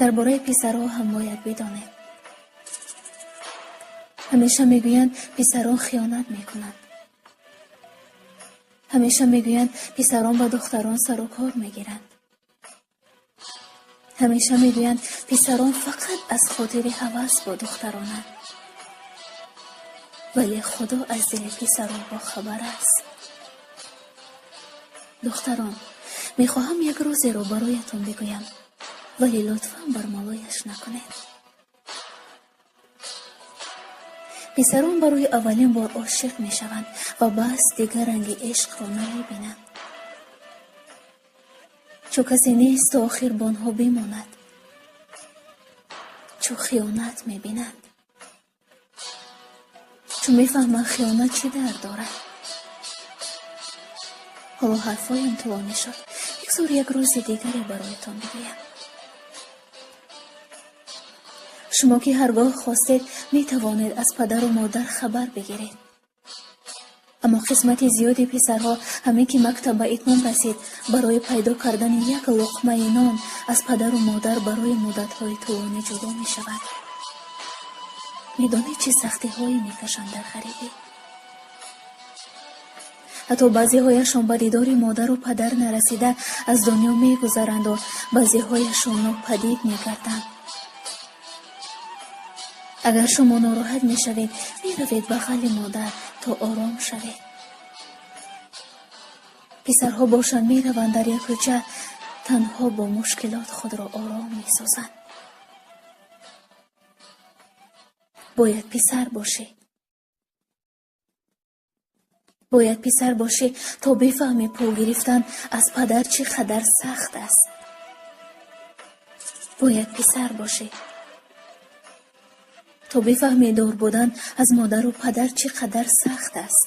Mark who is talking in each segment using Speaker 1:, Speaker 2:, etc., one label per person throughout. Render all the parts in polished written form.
Speaker 1: Дар бораи писарҳо ҳам бояд бидонед. Ҳамеша мегӯянд, писарон хиёнат мекунанд. Ҳамеша мегӯянд, писарон ба духтарон сару кор мегиранд. Ҳамеша мегӯянд, писарон фақат аз хотири ҳавас бо духтаронанд. Вале Худо аз дили писарон бохабар аст. Духтарон, мехоҳам як рӯзеро бароятон бигӯям, вале лутфан бармалояш накунед. Писарон барои аввалин бор ошиқ мешаванд ва бас дигар ранги ишқро намебинанд. Чу касе нест то охир бо онҳо бимонад, чу хиёнат мебинанд, чу мефаҳманд хиёнат чӣ дард дорад. Ҳоло ҳарфҳоям тӯлонӣ шуд. Бигзор як рӯзи дигаре бароятон бигӯям. Шумо ки ҳар гоҳ хостед, метавонед аз падару модар хабар бигиред. Аммо қисмати зиёди писарҳо ҳамин ки мактаб ба итмом расид, барои пайдо кардани як луқмаи нон аз падару модар барои муддатҳои тӯлонӣ ҷудо мешаванд. Медонед, чӣ сахтиҳое мекашанд дар ғарибӣ? Ҳатто баъзеҳояшон ба дидори модару падар нарасида аз дунё мегузаранду баъзеҳояшон нопадид мегарданд. Агар шумо нороҳат мешавед, меравед бағали модар то ором шавед. Писарҳо бошанд, мераванд дар як кӯча, танҳо бо мушкилот худро ором месозанд. Бояд писар бошӣ. Бояд писар бошӣ, то бифаҳмӣ пул гирифтан аз падар чӣ қадар сахт аст. Бояд писар бошӣ, то бифаҳмӣ дур будан аз модару падар чӣ қадар сахт аст.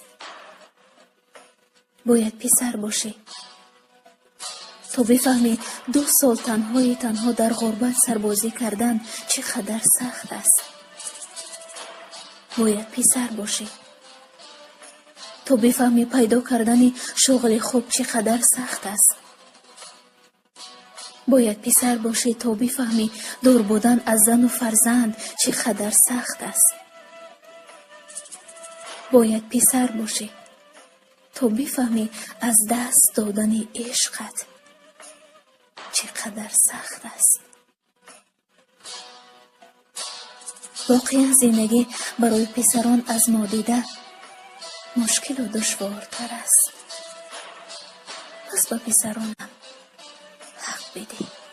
Speaker 1: Бояд писар бошӣ, то бифаҳмӣ 2 сол танҳои танҳо дар ғурбат сарбозӣ кардан чӣ қадар сахт аст. Бояд писар бошӣ, то бифаҳмӣ пайдо кардани шуғли хуб чӣ қадар сахт аст. Бояд писар бошӣ, то бифаҳмӣ дур будан аз зану фарзанд чӣ қадар сахт аст. Бояд писар бошӣ, то бифаҳмӣ аз даст додани ишқат чӣ қадар сахт аст. Воқеан зиндагӣ барои писарон аз мо дида мушкилу душвортар аст. Пас ба писаронам ҳақ бидеҳ.